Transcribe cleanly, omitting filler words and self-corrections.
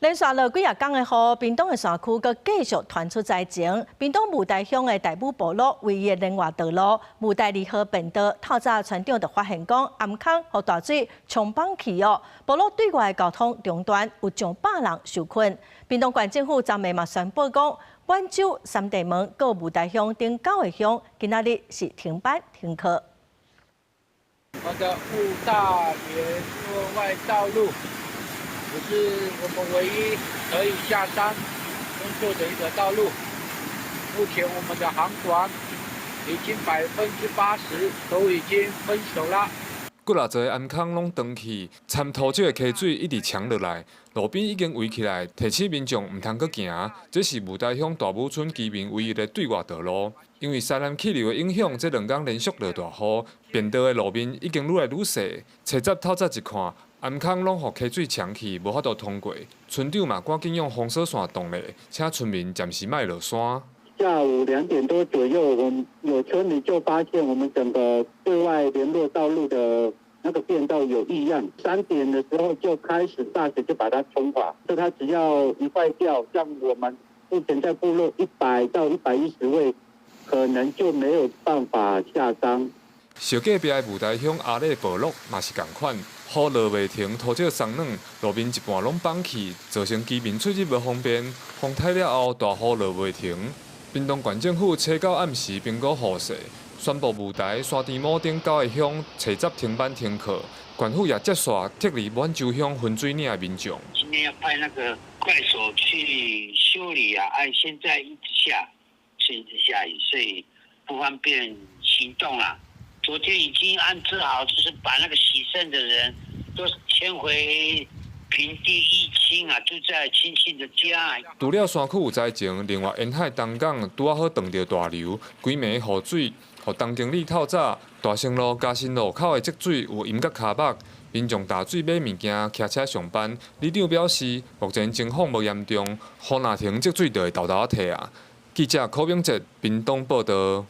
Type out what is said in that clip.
連續落幾仔工的雨，屏東的山區閣繼續傳出災情。屏東霧台鄉的大武部落唯一的聯外道路霧台二號便道，透早村長就發現講，頷空予大水沖崩去哦，部落對外的交通中斷，有上百人受困。屏東縣政府昨暝嘛宣布講，滿洲、三地門、閣霧台鄉等九個鄉，今仔日是停班停課。我的霧大聯絡外道路，也是我們唯一可以下山工作的一個道路。目前我們的航管已經80%都已經分手了。幾若座頷空攏斷去，摻土石的溪水一直沖落來，路邊已經圍起來，提醒民眾毋通閣行。這是霧台鄉大武村居民唯一的對外道路。因為西南氣流的影響，這兩工連續落大雨，便道的路面已經愈來愈細。初十透早一看，頷空攏予溪水沖去，無法度通過。村長嘛趕緊用封鎖線擋咧，請村民暫時莫落山。下午2點多左右，我們有村民就發現我們整個對外聯絡道路的那個便道有異樣。3點的時候就開始大水就把它沖垮，就它只要一壞掉，像我們目前在部落100到110位，可能就沒有辦法下山。小隔壁的霧台鄉阿里部落嘛是仝款，雨落袂停，土石鬆軟，路面一半攏崩去，造成居民出入無方便。風颱了後，大雨落袂停。屏東縣政府初九暗時評估雨勢，宣布霧台、山地母等九個鄉初十停班停課。縣府也接續撤離滿洲鄉分水嶺的民眾。今天要派那個快手去修理啊！哎，現在一直下，是一直下雨，所以不方便行動啦。昨天已經安置好，就是把那個洗腎的人都遷回平地一清啊，住在親戚的家。除了山區有災情，另外沿海東港拄仔好撞著大流，規暝雨水，予東經里透早大成路、嘉新路口的積水有淹到跤目，民眾踏水買物件、騎車上班。里長表示，目前情況無嚴重，雨若停積水就會沓沓仔退啊。記者柯炳哲屏東報導。